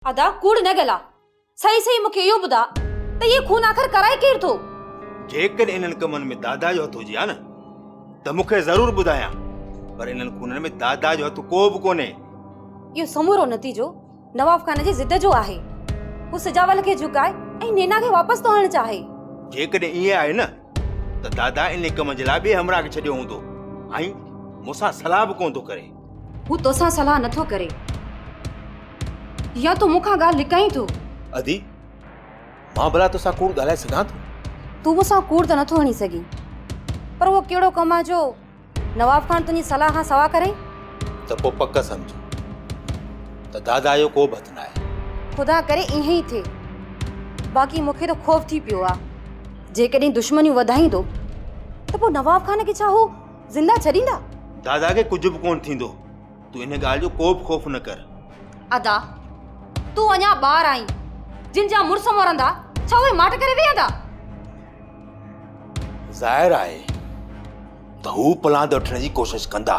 ادا ڪوڙ نه ڳالهاء، صحيح صحيح مون کي اهو ٻڌاء ته اهي خون آخر ڪرائي ڪير ٿو؟ جيڪڏهن انهن ڪمن ۾ دادا جو هٿ هجي ها نه ته مون کي ضرور ٻڌايان پر انهن خونن ۾ دادا جو هٿ ڪو به ڪونهي. اهو سمورو نتيجو نواب خان جي ضد جو آهي. هو سجاول کي جهڪائي ۽ نينا کي واپس ٿو آڻڻ چاهي. جيڪڏهن ائين آهي نه ته دادا انهي ڪم جي لاء ٻئي همراهه کي ڇڏيو هوندو ۽ مون سان صلاح به ڪونه ٿو ڪري. هو توسان صلاح نٿو ڪري يا تون مون کان ڳالهه لڪائين ٿو. ادي، مان ڀلا توسان ڪوڙ ڳالهائي سگهان ٿو؟ تون مون سان ڪوڙ ته نٿو هڻي سگهين، پر اهو ڪهڙو ڪم آهي جو نواب خان تنهنجي صلاح کان سوا ڪري؟ ته پوء پڪ سمجهه ته دادا جو ڪو به هٿ ناهي. خدا ڪري ائين ئي ٿئي. باقي مون کي ته خوف ٿي پيو آهي. جيڪڏهن دشمنيون وڌائيندو ته پوء نواب خان کي ڇا هو زنده ڇڏيندا؟ دادا کي ڪجهه به ڪونه ٿيندو. تون ان ڳالهه جو ڪو به خوف نه ڪر. ادا، تون اڃا ٻار آهين. جن جا مڙس مرندا، ڇا اهي ماٺ ڪري ويهندا؟ ظاهر آهي ته هو پلاند وٺڻ جي ڪوشش ڪندا.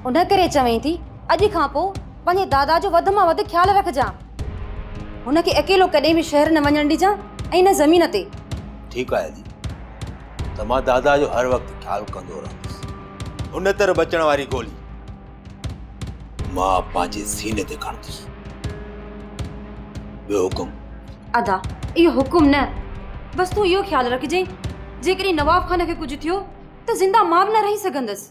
ان ڪري چوين ٿي، اڄ کان پوء پنهنجي دادا جو وڌ مان وڌ خيال رکجان. هن کي اڪيلو ڪڏهن به شهر نه وڃڻ ڏجان ۽ نه زمين تي. ٺيڪ آهي ادي، ته مان دادا جو هر وقت خيال ڪندو رهندس. هن طرح بچڻ واري گولي مان پنهنجي سيني تي کڻندس. ٻيو حڪم؟ ادا، اهو حڪم نه، بس تون اهو خيال رکجين، جيڪڏهن نواب خان کي ڪجهه ٿيو ته زنده مان به نه رهي سگهندس.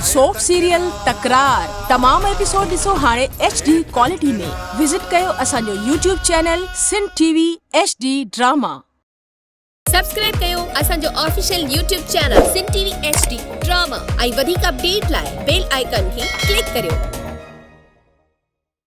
سوپ سيريل تڪرار تمام ايپيسوڊ ڏسو هاڻي ايڇ ڊي ڪوالٽي ۾ وزٽ ڪيو اسان جو YouTube channel Sindh T V H D drama. Subscribe ڪيو اسان جو official YouTube channel Sindh T V H D drama ۽ وڌيڪ اپڊيٽ لاء بيل آئيڪان کي ڪلڪ ڪريو.